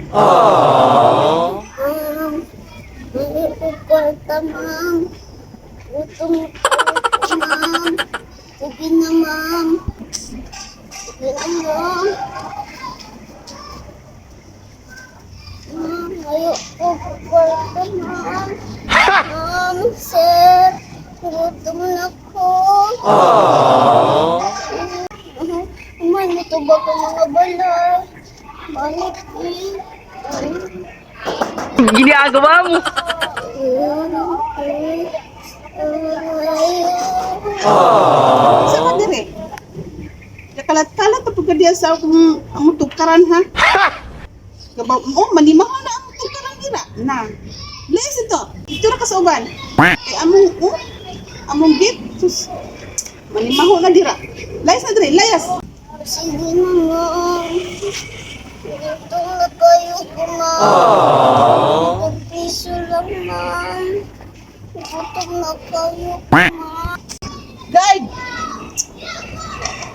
Ma'am, hindi ko kwarta, ma'am. Gutom ko, ma'am. Sige na, ma'am. Sige na, ma'am. Ma'am, ayoko kwarta, ma'am. Ma'am, sir, gutom na ko. Man, ito ba ko mga bala? Balik eh. Ginagawa mo. Sa ka dire? Kakalat-kalat pa pud ka diya sa akong among tugkaran, ha? Gabaw, oh, manimaho na ang tugkaran dira. Na. Bless ito. Dito ra ka sa uban. Kay among oh, among gate sus. Manimaho na dira. Layas na dire, layas. Sige na, ma'am. Gutom na kayo ko, ma'am. Piso lang, ma'am. Gutom na kayo ko, ma'am. Guide.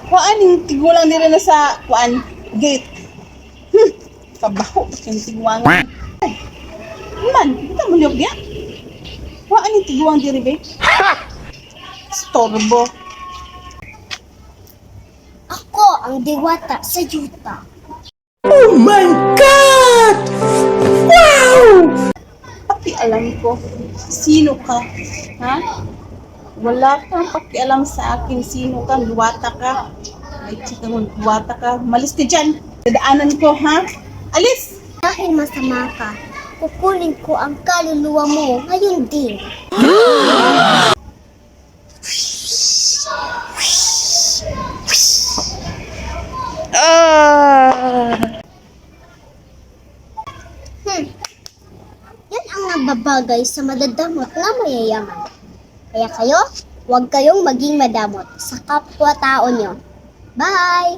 Kuan yung tigulang nila na sa kuan gate. Kabaho yung tiguangan. Ay, man, kita mo liyog niya. Kuan yung tiguang diri be. Storbo. Ako ang diwata sa yuta. Oh my God! Wow! Pakialam ko. Sino ka? Ha? Wala kang pakialam sa akin. Sino ka? Luwata ka. May chika mo, luwata ka. Malis ka dyan. Dadaanan ko, ha? Alis! Dahil masama ka, kukunin ko ang kaluluwa mo ngayon din. Yan ang nababagay sa madadamot na mayayaman. Kaya kayo, huwag kayong maging madamot sa kapwa-tao nyo. Bye!